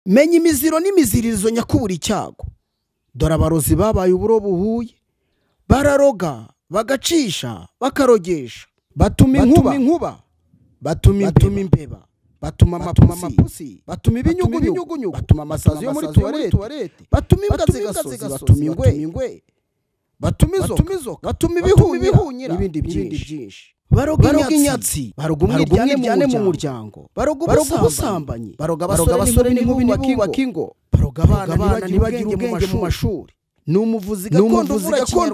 Menya imiziro n'imiziririzo nyakubura icyago. Dore abarozi babaye uburo buhuye, bararoga, bagacisha, bakarogesha, batuma inkuba, batuma imbeba, batuma amapusi, batuma ibinyugunyugu, batuma amasazi yo muri tuwarete, batuma imbwa z'igasozi, batuma ingwe, batuma inzoka, batuma ibihunyira n'ibindi byinshi. Baroga inyatsi, baroga umwiryane mu muryango, baroga ubusambanyi, baroga abasore n'inkumi ntibubake ingo, baroga abana ntibagire ubwenge mu mashuri. Ni umuvuzi gakondo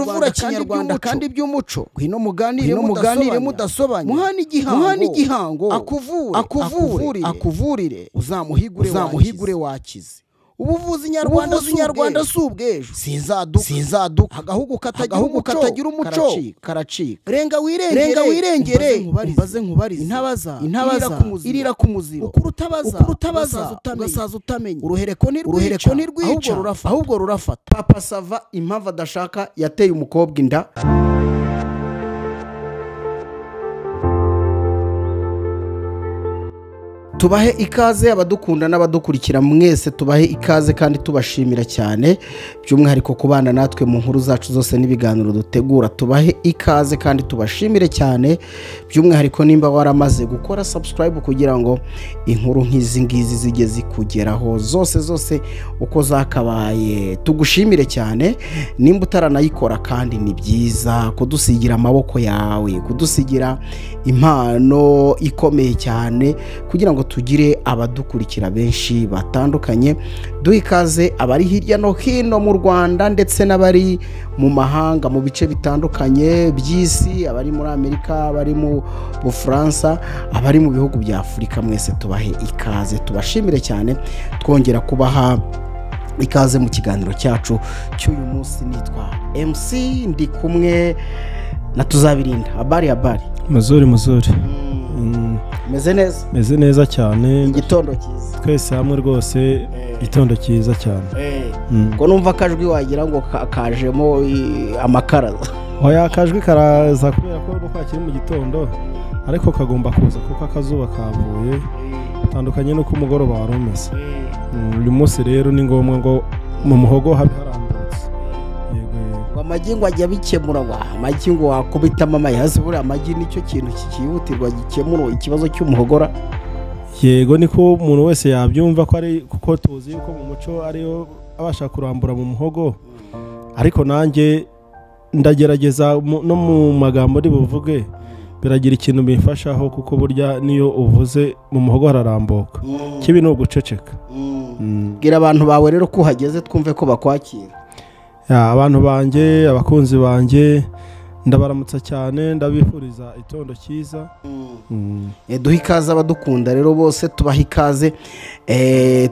uvura Kinyarwanda kandi by'umuco. Ngwino muganire mudasobanya, muhane igihango, akuvure, akuvurire, uzamuhigure wakize. Ubuvuzi nyarwanda si ubw'ejo, sinzaduka, agahugu katagira umuco karacika. Renga wirengere, umbaze nkubarize, intabaza irira ku muziro, ukurutabaza ugasaza utamenya, uruhereko ntirwica, ahubwo rurafata. Papa Sava impamvu adashaka yateye umukobwa inda. Tubahe ikaze abadukunda n'abadukurikira mwese, tubahe ikaze kandi tubashimira cyane by'umwihariko kubana natwe mu nkuru zacu zose n'ibiganiro dutegura. Tubahe ikaze kandi tubashimire cyane by'umwihariko nimba waramaze gukora subscribe kugira ngo inkuru nk'izi ngizi zijye zikugeraho zose zose uko zakabaye. Tugushimire cyane nimba utaranayikora, kandi ni byiza kudusigira amaboko yawe, kudusigira impano ikomeye cyane kugira ngo tugire abadukurikira benshi batandukanye. Duhe ikaze abari hirya no hino mu Rwanda ndetse n'abari mu mahanga mu bice bitandukanye by'isi, abari muri Amerika, abari mu Bufaransa, abari mu bihugu bya Afurika, mwese tubahe ikaze, tubashimire cyane, twongera kubaha ikaze mu kiganiro cyacu cy'uyu munsi. Nitwa MC, ndi kumwe na Tuzabirinda. Habari habari. Muzuri muzuri. Meze neza? Meze neza cyane. Igitondo cyiza. Twese hamwe rwose igitondo cyiza cyane. Ngo numva akajwi wagira ngo kajemo amakaraza. Oya, akajwi karaza kubera ko nuko akiri mu gitondo, ariko kagomba kuza kuko akazuba kavuye, tandukanye nuko umugoroba wari umeze. Uyu munsi rero ni ngombwa ngo mu muhogo habe harambutse. Yego. Amagi ngo ajya bikemura, amagi ngo wakubita mama yazi, buri amagi nicyo kintu kikihutirwa gikemura ikibazo cy'umuhogora. Yego, niko umuntu wese yabyumva ko ari kuko tuzi yuko mu muco ariyo abasha kurambura mu muhogo, ariko nanjye ndagerageza no mu magambo ari buvuge biragira ikintu bimfashaho, kuko burya niyo uvuze mu muhogo hararambuka. Kibi ni uguceceka. Bwira abantu bawe rero ko uhageze twumve ko bakwakira. Abantu banjye, abakunzi banjye, ndabaramutsa cyane, ndabifuriza itondo cyiza. Duhe ikaze abadukunda rero bose, tubahe ikaze,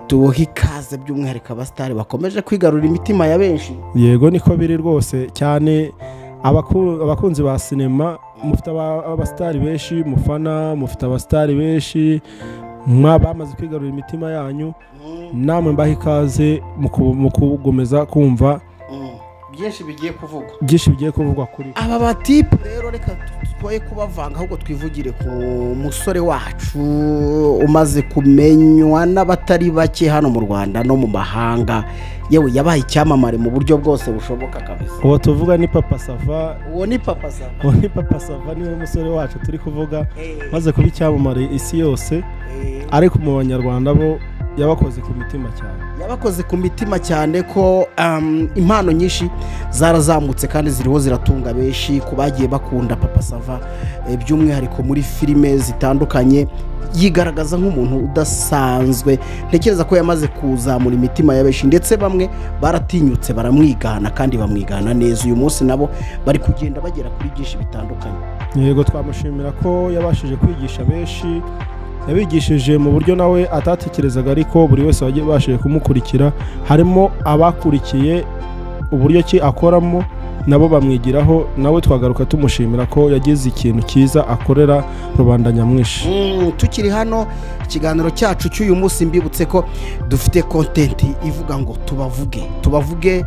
tubahe ikaze by'umwihariko abasitari bakomeje kwigarurira imitima ya benshi. Yego, niko biri rwose cyane. Abakunzi ba sinema, mufite abasitari benshi mufana, mufite abasitari benshi bamaze kwigarurira imitima yanyu, namwe mbahe ikaze mu kugomeza kumva byinshi bigiye kuvugwa, byinshi bigiye kuvugwa kuri aba batipe. Rero reka twoye kubavanga, ahubwo twivugire ku musore wacu umaze kumenywa n'abatari bake hano mu Rwanda no mu mahanga, yewe yabaye icyamamare mu buryo bwose bushoboka kabisa. Uwo tuvuga ni Papa Sava. Uwo ni Papa Sava. Uwo ni Papa Sava, niwe musore wacu turi kuvuga, maze kuba icyamamare isi yose, ariko mu Banyarwanda bo yabakoze ku mitima cyane. Yabakoze ku mitima cyane ko impano nyinshi zarazamutse kandi ziriho ziratunga benshi ku bagiye bakunda Papa Sava, by'umwihariko muri filime zitandukanye yigaragaza nk'umuntu udasanzwe. Ntekereza ko yamaze kuzamura imitima ya benshi, ndetse bamwe baratinyutse baramwigana kandi bamwigana neza. Uyu munsi nabo bari kugenda bagera kuri byinshi bitandukanye. Yego, twamushimira ko yabashije kwigisha benshi, yabigishije mu buryo nawe atatekerezaga, ariko buri wese wabashije kumukurikira, harimo abakurikiye uburyo ki akoramo nabo bamwigiraho, nawe twagaruka tumushimira ko yagize ikintu cyiza akorera rubanda nyamwinshi. Tukiri hano ikiganiro cyacu cy'uyu munsi, mbibutse ko dufite content ivuga ngo tubavuge, tubavuge,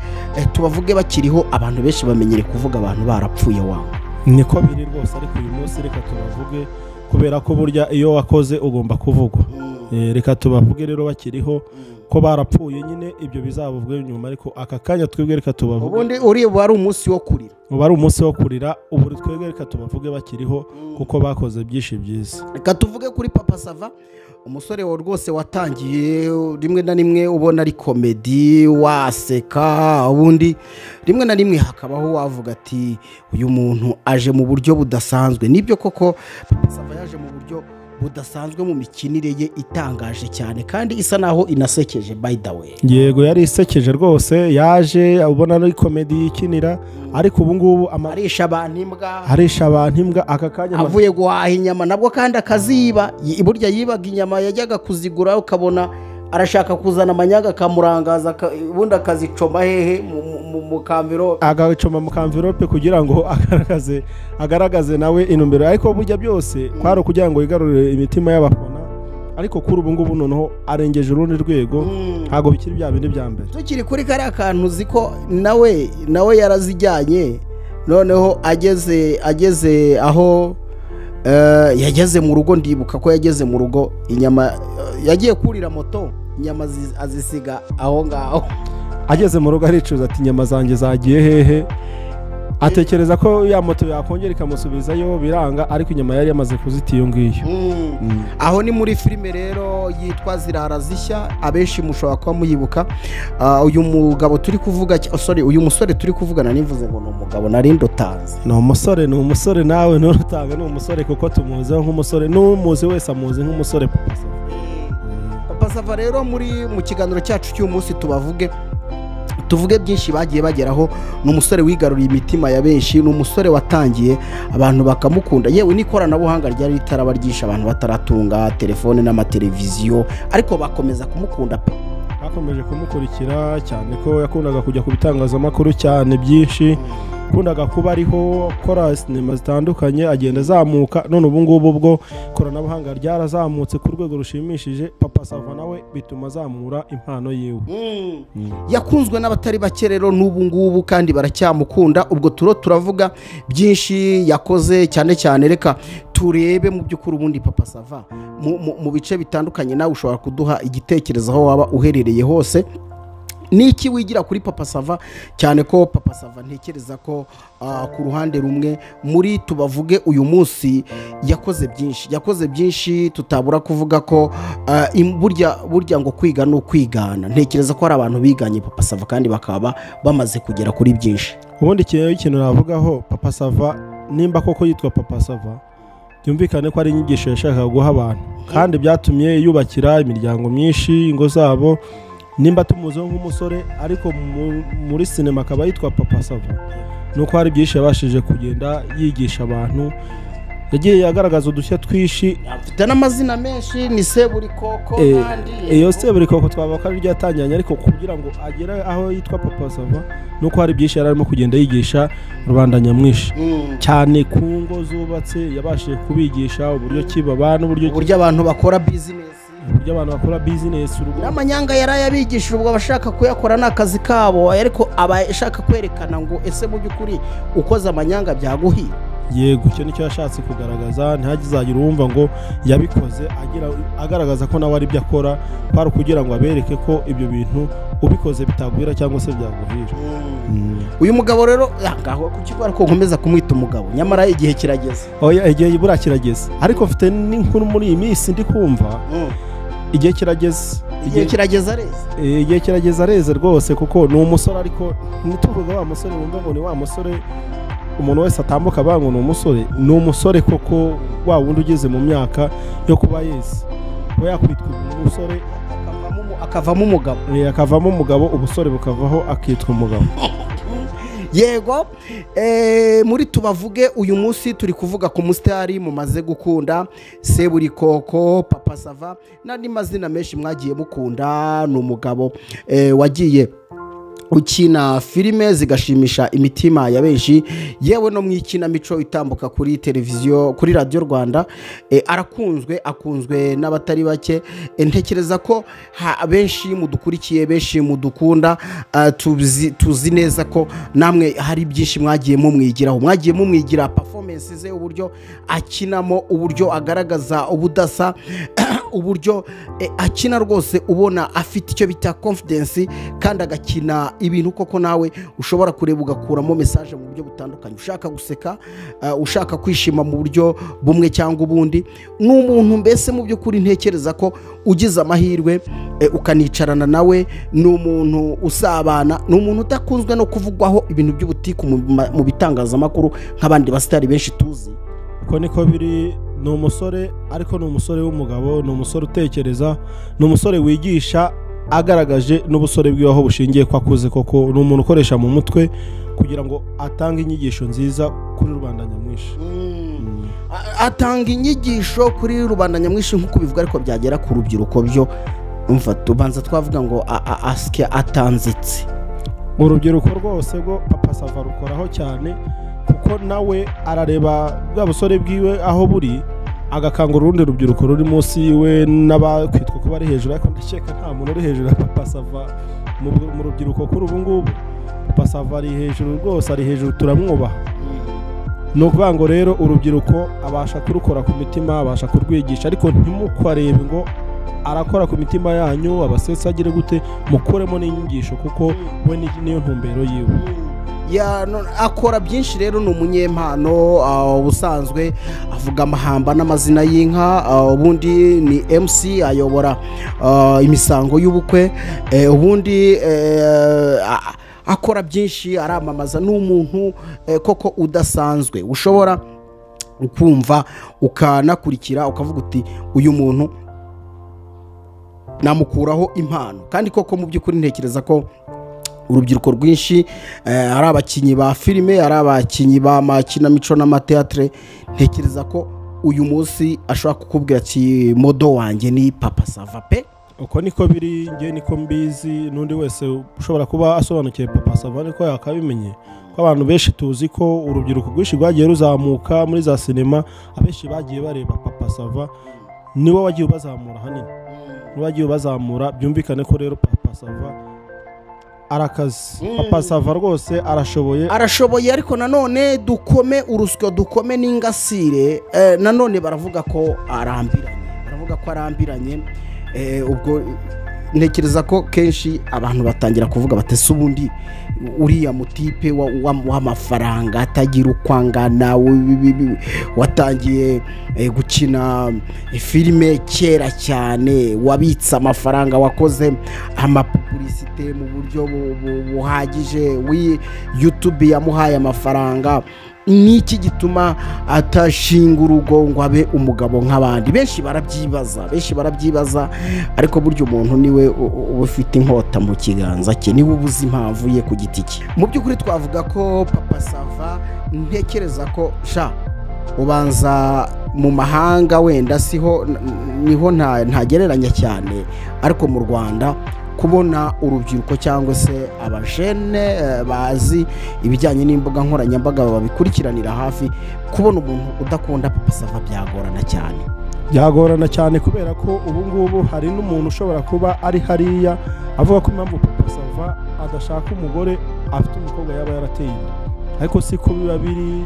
tubavuge bakiriho. Abantu benshi bamenyere kuvuga abantu barapfuye wawe. Niko biri rwose, ariko uyu munsi reka tubavuge kubera ko burya iyo wakoze ugomba kuvugwa. Reka tubavuge rero bakiriho ko barapfuye nyine, ibyo bizabuvwe nyuma, ariko aka kanya twebwe reka tubavuge. Ubundi uri wari umunsi wo kurira, ubu ari umunsi wo kurira, ubu twebwe reka tubavuge bakiriho kuko bakoze byinshi byiza. Reka tuvuge kuri Papa Sava, umusore wa rwose watangiye rimwe na rimwe ubona ari komedi waseka, ubundi rimwe na rimwe hakabaho wavuga ati uyu muntu aje mu buryo budasanzwe. Nibyo koko Papa Sava yaje mu buryo budasanzwe mu mikinire ye itangaje cyane kandi isa naho inasekeje, by the way. Yego, yari isekeje rwose, yaje ubona ari komedi yikinira, ariko ubu ngubu arisha abantu imbwa, arisha abantu imbwa aka kanya avuye guhaha inyama nabwo kandi akaziba. Burya yibaga inyama, yajyaga kuzigura ukabona arashaka kuzana amanyaga akamurangaza, ubundi akazicoma hehe mu kamvirope, agacoma mu kamvirope kugira ngo agaragaze nawe intumbero. Ariko burya byose kwari kugira ngo yigarurire imitima y'abafana, ariko kuri ubu ngubu noneho arengeje urundi rwego, ntabwo bikiri bya bindi bya mbere. Tukiri kuri kariya kantu uzi ko nawe yarazijyanye, noneho ageze aho yageze mu rugo, ndibuka ko yageze mu rugo inyama yagiye kurira moto, inyama azisiga aho ngaho. Ageze mu rugo aricuza ati inyama zanjye zagiye hehe, atekereza ko ya moto yakongera ikamusubizayo, biranga, ariko inyama yari yamaze kuzita iyo ngiyo. Aho ni muri filime rero yitwa Zirara Zishya, abenshi mushobora kuba muyibuka. Uyu mugabo turi kuvuga, sorry, uyu musore turi kuvugana, nivuze ngo ni umugabo nari ndotanze. Ni umusore, ni umusore nawe nturutanga, ni umusore kuko tumuziho nk'umusore, n'umuzi wese amuzi nk'umusore Papa Sava. Papa Sava rero mu kiganiro cyacu cy'uyu munsi tuvuge byinshi bagiye bageraho. Ni umusore wigaruriye imitima ya benshi, ni umusore watangiye abantu bakamukunda, yewe n'ikoranabuhanga ryari ritaraba ryinshi, abantu bataratunga telefone n'amateleviziyo, ariko bakomeza kumukunda pe. Bakomeje kumukurikira cyane ko yakundaga kujya ku bitangazamakuru cyane byinshi, yakundaga kuba ariho akora sinema zitandukanye, agenda azamuka. None ubu ngubu ubwo ikoranabuhanga ryarazamutse ku rwego rushimishije, Papa Sava nawe bituma azamura impano yiwe. Yakunzwe n'abatari bake rero n'ubu ngubu kandi baracyamukunda. Ubwo turo turavuga byinshi yakoze, cyane cyane reka turebe mu by'ukuri ubundi Papa Sava mu bice bitandukanye. Nawe ushobora kuduha igitekerezo aho waba uherereye hose, niki wigira kuri Papa Sava, cyane ko Papa Sava ntekereza ko ku ruhande rumwe muri tubavuge uyu munsi yakoze byinshi, yakoze byinshi tutabura kuvuga ko burya ngo kwiga no kwigana. Ntekereza ko hari abantu biganye Papa Sava kandi bakaba bamaze kugera kuri byinshi. Ubundi ikintu navugaho Papa Sava, nimba koko yitwa Papa Sava, byumvikane ko ari inyigisho yashakaga guha abantu, kandi byatumye yubakira imiryango myinshi ingo zabo. Nimba tumuziho nk'umusore ariko muri sinema akaba yitwa Papa Sava, nuko hari byinshi yabashije kugenda yigisha abantu, yagiye agaragaza udushya twishi, afite n'amazina menshi, ni Seburikoko kandi iyo Seburikoko twavuga ko ari ryatangiranye, ariko kugira ngo agere aho yitwa Papa Sava nuko hari byinshi yari arimo kugenda yigisha rubanda nyamwinshi, cyane ku ngo zubatse yabashije kubigisha uburyo kibabana, uburyo abantu bakora business, uburyo abantu bakora business, n'amanyanga yarayabigishije, ubwo abashaka kuyakora n'akazi kabo, ariko abashaka kwerekana ngo ese mu by'ukuri ukoze amanyanga byaguhira. Yego, icyo nicyo yashatse kugaragaza, ntihagizagira uwumva ngo yabikoze agaragaza ko nawe ari byo akora, kwari kugira ngo abereke ko ibyo bintu ubikoze bitaguhira cyangwa se byaguhira. Uyu mugabo rero ngaho ku kigo, ariko nkomeza kumwita umugabo, nyamara igihe kirageze. Oya, igihe buriya kirageze, ariko mfite n'inkuru muri iyi minsi ndi kumva igihe kirageze, igihe kirageze areze, igihe kirageze areze rwose, kuko ni umusore, ariko ntituvuga wa musore wumva ngo ni wa musore umuntu wese atambuka bango, ni umusore, ni umusore koko wa wundi ugeze mu myaka yo kuba yeze, kuba yakwitwa umusore, akavamo umugabo, akavamo umugabo, ubusore bukavaho akitwa umugabo. Yego, muri tubavuge uyu munsi turi kuvuga ku musitari mumaze gukunda, Seburikoko, Papa Sava n'andi mazina menshi mwagiye mukunda. Ni umugabo wagiye ukina filime zigashimisha imitima ya benshi, yewe no mu ikinamico itambuka kuri televiziyo, kuri Radio Rwanda. Arakunzwe, akunzwe n'abatari bake. Ntekereza ko benshi mudukurikiye, benshi mudukunda, tuzi neza ko namwe hari byinshi mwagiye mumwigiraho, mwagiye mumwigira performance ze, uburyo akinamo, uburyo agaragaza ubudasa, uburyo akina rwose ubona afite icyo bita confidence, kandi agakina ibintu koko nawe ushobora kureba ugakuramo message mu buryo butandukanye, ushaka guseka, ushaka kwishima mu buryo bumwe cyangwa ubundi. Ni umuntu mbese mu by'ukuri ntekereza ko ugize amahirwe ukanicarana nawe, ni umuntu usabana, ni umuntu udakunzwe no kuvugwaho ibintu by'ubutiku mu bitangazamakuru nk'abandi basitari benshi tuzi. Uko niko biri. Ni umusore, ariko ni umusore w'umugabo, ni umusore utekereza, ni umusore wigisha agaragaje n'ubusore bwiwe aho bushingiye ko akuze koko. Ni umuntu ukoresha mu mutwe kugira ngo atange inyigisho nziza kuri rubanda nyamwinshi. Atanga inyigisho kuri rubanda nyamwinshi nk'uko bivuga, ariko byagera ku rubyiruko byo umva tubanza twavuga ngo aske atanzitse. Urubyiruko rwose rwo Papa Sava rukoraho cyane, kuko nawe arareba bwa busore bwiwe aho buri, agakangura urundi rubyiruko ruri munsi yiwe n'abakwitwa ko bari hejuru, ariko ndakeka nta muntu uri hejuru ya Papa Sava mu rubyiruko kuri ubu ngubu. Papa Sava ari hejuru rwose, ari hejuru, turamwubaha. Ni ukuvuga ngo rero urubyiruko abasha kurukora ku mitima, abasha kurwigisha, ariko ntimukwarebe ngo arakora ku mitima yanyu abasetsa agire gute, mukuremo n'inyigisho kuko we niyo ntumbero yiwe. Akora byinshi rero, ni umunyempano. Ubusanzwe avuga amahamba n'amazina y'inka, ubundi ni MC, ayobora imisango y'ubukwe, ubundi akora byinshi, aramamaza. Ni umuntu koko udasanzwe, ushobora ukumva ukanakurikira ukavuga uti uyu muntu namukuraho impano. Kandi koko mu by'ukuri ntekereza ko urubyiruko rwinshi, ari abakinyi ba filime, ari abakinyi ba makinamico n'amateatre, ntekereza ko uyu munsi ashobora kukubwira ati modo wanjye ni Papa Sava pe. Uko niko biri, nge niko mbizi, n'undi wese ushobora kuba asobanukiwe Papa Sava niko yakabimenye. Ko abantu benshi tuzi ko urubyiruko rwinshi rwagiye ruzamuka muri za sinema, abenshi bagiye bareba Papa Sava, niwe wagiye ubazamura hanini, niwe wagiye ubazamura. Byumvikane ko rero Papa Sava arakazi. Papa Sava rwose arashoboye, arashoboye. Ariko nanone dukome urusyo, dukome n'ingasire. Nanone baravuga ko arambiranye, baravuga ko arambiranye. Ubwo ntekereza ko kenshi abantu batangira kuvuga batese ubundi uriya mutipe w'amafaranga atagira ukwangana, watangiye gukina filime kera cyane, wabitse amafaranga, wakoze amapublicité mu buryo buhagije, YouTube yamuhaye amafaranga, niki gituma atashinga urugo ngo abe umugabo nk'abandi? Benshi barabyibaza, benshi barabyibaza. Ariko buryo umuntu niwe uba ufite inkota mu kiganza cye, niwe ubuze impamvu ye ku giti cye. Mu by'ukuri twavuga ko Papa Sava ntekereza ko sha ubanza mu mahanga wenda siho niho ntagereranya cyane, ariko mu Rwanda kubona urubyiruko cyangwa se abajene bazi ibijyanye n'imbuga nkoranyambaga babikurikiranira hafi, kubona umuntu udakunda Papa Sava byagorana cyane, byagorana cyane. Kubera ko ubu ngubu hari n'umuntu ushobora kuba ari hariya avuga ko impamvu Papa Sava adashaka umugore afite umukobwa yaba yarateye inda, ariko siko biba biri.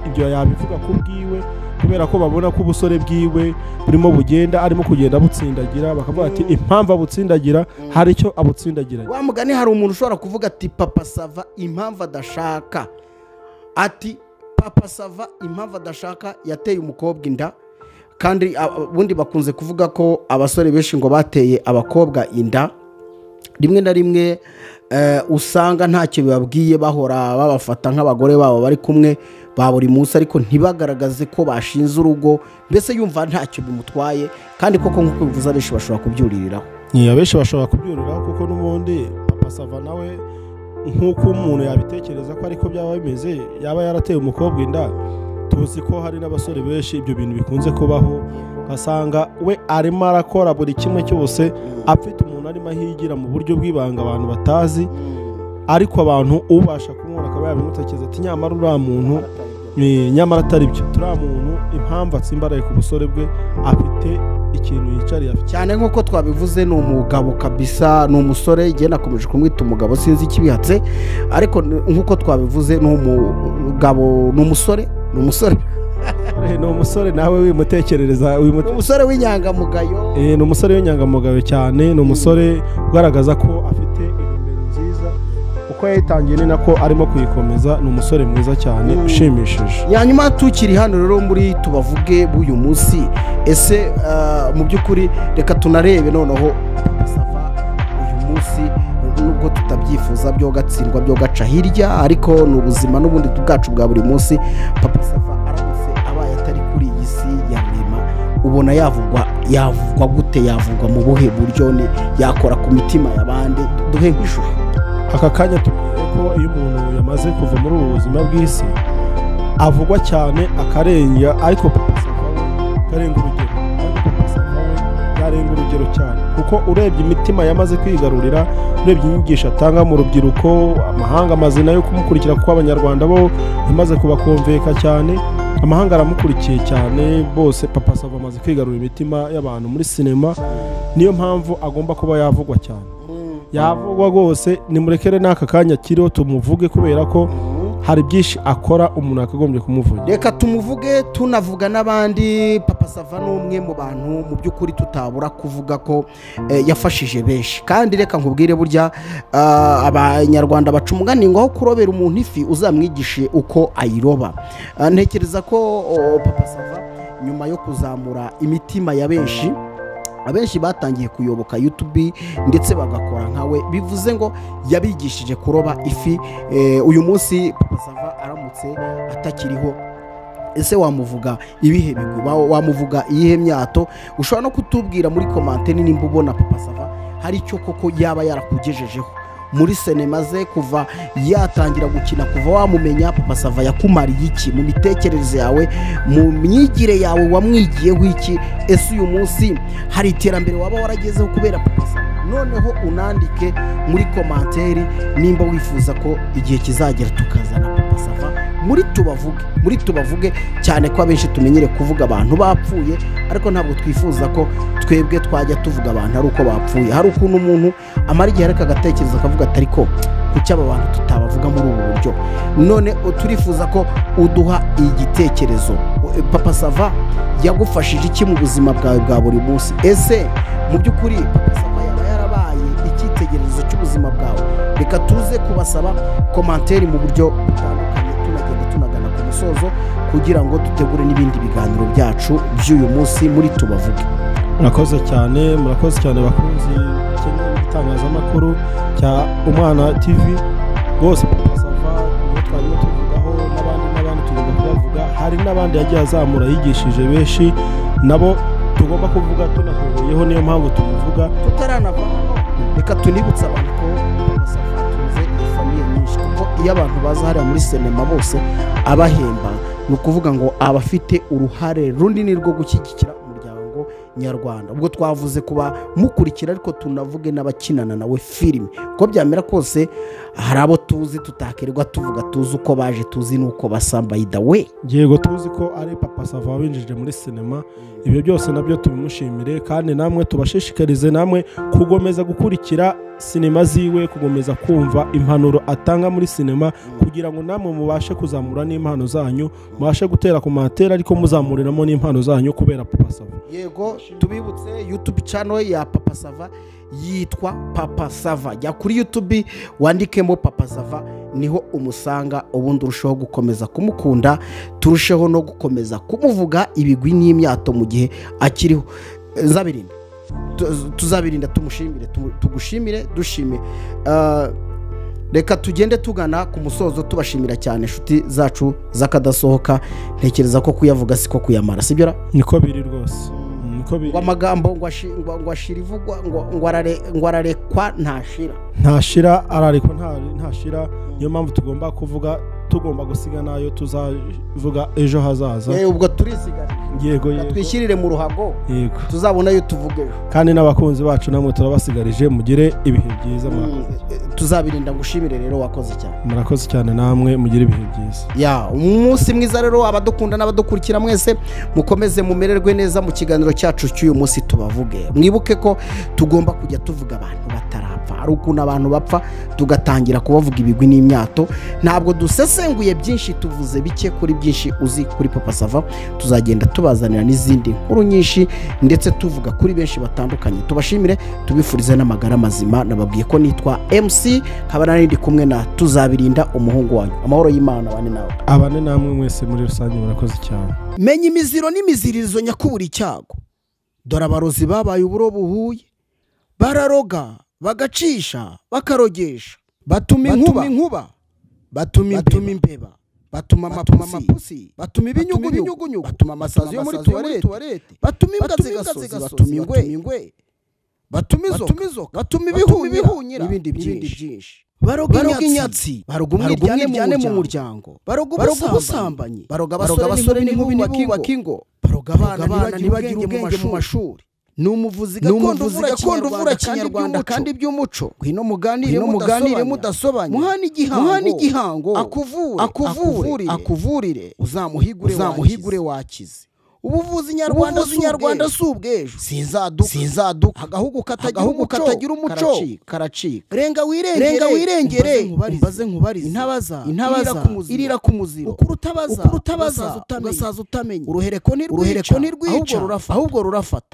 Ibyo yabivuga ku bwiwe kubera ko babona ko ubusore bwiwe burimo bugenda, arimo kugenda butsindagira, bakavuga ati impamvu abutsindagira hari icyo abutsindagira. Wa mugani hari umuntu ushobora kuvuga ati Papa Sava impamvu adashaka, ati Papa Sava impamvu adashaka yateye umukobwa inda. Kandi ubundi bakunze kuvuga ko abasore benshi ngo bateye abakobwa inda, rimwe na rimwe usanga ntacyo bibabwiye, bahora babafata nk'abagore babo bari kumwe ba buri munsi, ariko ntibagaragaze ko bashinze urugo, mbese yumva ntacyo bimutwaye. Kandi koko nk'uko bivuze abenshi bashobora kubyuririraho, abenshi bashobora kubyuririraho, kuko n'ubundi Papa Sava nawe nk'uko umuntu yabitekereza ko ariko byaba bimeze, yaba yarateye umukobwa inda. Tuzi ko hari n'abasore benshi ibyo bintu bikunze kubaho, ugasanga we arimo arakora buri kimwe cyose, afite umuntu arimo ahigira mu buryo bw'ibanga abantu batazi. Ariko abantu ubasha kumubona akaba yabimutekereza ati nyamara uriya muntu nyamara atari byo, turiya muntu impamvu atsimbaraye ku busore bwe afite ikintu yicariye afite. Cyane nk'uko twabivuze ni umugabo kabisa, ni umusore, igihe nakomeje kumwita umugabo sinzi ikibihatse, ariko nk'uko twabivuze ni umugabo, ni umusore, ni umusore. Ni umusore nawe wimutekerereza, umusore w'inyangamugayo. Ni umusore w'inyangamugayo cyane, ni umusore ugaragaza ko afite intumbero nziza, uko yayitangiye ni nako arimo kuyikomeza, ni umusore mwiza cyane ushimishije. Yanyuma tukiri hano rero muri tubavuge b'uyu munsi, ese mu by'ukuri reka tunarebe noneho Papa Sava uyu munsi, nubwo tutabyifuza byo gatsindwa byo gaca hirya, ariko ni ubuzima n'ubundi bwacu bwa buri munsi. Papa Sava aramutse abaye atari kuri iyi si ya rurema, ubona yavugwa gute, yavugwa mu buhe buryo, ni yakora ku mitima y'abandi? Duhe nk'ishusho. Aka kanya tubwiye ko iyo umuntu yamaze kuva muri ubu buzima bw'isi avugwa cyane akarenga, ariko Papa Sava we akarenga urugero, ariko Papa Sava we yarenga urugero cyane, kuko urebye imitima yamaze kwigarurira, urebye inyigisho atanga mu rubyiruko, amahanga amaze nayo kumukurikira, kuko abanyarwanda bo yamaze kubakomveka cyane, amahanga aramukurikiye cyane bose. Papa Sava amaze kwigarurira imitima y'abantu muri sinema, niyo mpamvu agomba kuba yavugwa cyane, yavugwa rwose. Nimurekere n'aka kanya kiriho tumuvuge, kubera ko hari byinshi akora umuntu akagombye kumuvuga. Reka tumuvuge tunavuga n'abandi. Papa Sava ni umwe mu bantu mu by'ukuri tutabura kuvuga ko yafashije benshi, kandi reka nkubwire burya abanyarwanda baca umugani ngo aho kurobera umuntu ifi uzamwigishe uko ayiroba. Ntekereza ko Papa Sava nyuma yo kuzamura imitima ya benshi, abenshi batangiye kuyoboka YouTube ndetse bagakora nkawe, bivuze ngo yabigishije kuroba ifi. Uyu munsi Papa Sava aramutse atakiriho, ese wamuvuga ibihe bigwi, wamuvuga iyihe myato? Ushobora no kutubwira muri commentaire nimba ubona Papa Sava hari icyo koko yaba yarakugejejeho muri sinema ze kuva yatangira gukina, kuva wamumenya. Papa Sava yakumariye iki mu mitekerereze yawe, mu myigire yawe, wamwigiyeho iki? Ese uyu munsi hari iterambere waba waragezeho kubera Papa Sava? Noneho unandike muri commentaire nimba wifuza ko igihe kizagera tukazana Papa Sava muri tubavuge, muri tubavuge cyane ko abenshi tumenyere kuvuga abantu bapfuye, ariko ntabwo twifuza ko twebwe twajya tuvuga abantu ari uko bapfuye. Hari ukuntu umuntu amara igihe ariko agatekereza akavuga ati ariko kuki aba bantu tutabavuga muri ubu buryo? None turifuza ko uduha igitekerezo. Papa Sava yagufashije iki mu buzima bwawe bwa buri munsi? Ese mu by'ukuri Papa Sava yaba yarabaye icyitegererezo cy'ubuzima bwawe? Reka tuze kubasaba commentaire mu buryo butandukanye, tunagenda tunagana ku musozo kugira ngo dutegure n'ibindi biganiro byacu by'uyu munsi muri tubavuge. Murakoze cyane, murakoze cyane bakunzi itangazamakuru cya Umwana TV. Rwose Papa Sava niwe twarimo tuvugaho, n'abandi n'abandi tugomba kubavuga. Hari n'abandi yagiye azamura yigishije benshi, nabo tugomba kuvuga tunahuyeho, niyo mpamvu tumuvuga. Tutaranava hano reka tunibutse abantu ko Papa Sava atunze ifamiye nyinshi, kuko iyo abantu baza hariya muri sinema bose abahemba, ni ukuvuga ngo abafite uruhare runini rwo gushyigikira umuryango nyarwanda. Ubwo twavuze kuba mukurikira, ariko tunavuge n'abakinana nawe filime, uko byamera kose hari abo tuzi tutakirirwa tuvuga, tuzi uko baje, tuzi n'uko basa. By the way, yego tuzi ko ari Papa Sava winjije muri sinema, ibyo byose nabyo tubimushimire, kandi namwe tubashishikarize namwe kugomeza gukurikira sinema ziwe, kugomeza kumva impanuro atanga muri sinema, kugira ngo namwe mubashe kuzamura n'impano zanyu, mubashe gutera ku matera ariko muzamuriramo n'impano zanyu kubera Papa Sava. Yego tubibutse YouTube channel ya Papa Sava yitwa Papa Sava. Jya kuri YouTube wandikemo Papa Sava niho umusanga, ubundi urushaho gukomeza kumukunda, turusheho no gukomeza kumuvuga ibigwi n'imyato mu gihe akiriho. Nzabirinda, tuzabirinda, tumushimire, tugushimire, dushime. Reka tugende tugana ku musozo, tubashimira cyane inshuti zacu z'akadasohoka. Ntekereza ko kuyavuga siko kuyamara, sibyo ra? Niko biri rwose. Ngo amagambo ngo ashira ivugwa, ngo ararekwa ntashira, ntashira, ararekwa ntashira. Niyo mpamvu tugomba kuvuga tugomba gusiga nayo tuzavuga ejo hazaza. Ubwo turisigarije. Yego yego. Twishyirire mu ruhago. Yego. Tuzabona ayo tuvuga ejo. Kandi n'abakunzi bacu namwe turabasigarije, mugire ibihe byiza, murakoze. Tuzabirinda. Ngushimire rero, wakoze cyane. Murakoze cyane namwe, mugire ibihe byiza. Ya, umunsi mwiza rero abadukunda n'abadukurikira mwese, mukomeze mumererwe neza mu kiganiro cyacu cy'uyu munsi tubavuge. Mwibuke ko tugomba kujya tuvuga abantu batarapfa. Hari ukuntu abantu bapfa tugatangira kubavuga ibigwi n'imyato. Ntabwo dusesenguye byinshi, tuvuze bike kuri byinshi uzi kuri Papa Sava. Tuzagenda tubazanira n'izindi nkuru nyinshi, ndetse tuvuga kuri benshi batandukanye. Tubashimire, tubifurize n'amagara mazima. Nababwiye ko nitwa MC, nkaba nari ndi kumwe na Tuzabirinda umuhungu wanyu. Amahoro y'Imana abane nawe, abane namwe mwese muri rusange. Murakoze cyane. Menya imiziro n'imiziririzo nyakubura icyago. Dore abarozi babaye uburo buhuye, bararoga bagacisha bakarogesha, batuma inkuba, batuma imbeba, batuma amapusi, batuma ibinyugunyugu, batuma amasazi yo muri tuwarete, batuma imbwa z'igasozi, batuma ingwe, batuma inzoka, batuma ibihunyira n'ibindi byinshi. Baroga inyatsi, baroga umwiryane mu muryango, baroga ubusambanyi, baroga abasore n'inkumi ntibubake ingo, baroga abana ntibagire ubwenge mu mashuri. Ni umuvuzi gakondo uvura kinyarwanda kandi by'umuco. Ngwino muganire mudasobanya, muhane igihango, akuvure akuvurire, uzamuhigure wakize. Ubuvuzi nyarwanda si ubw'ejo. Sinzaduka agahugu katagira umuco karacika. Renga wirengere, umbaze nkubarize, intabaza irira ku muziro, ukuri utabaza ugasaza utamenya. Uruhereko ntirwica, ahubwo rurafata.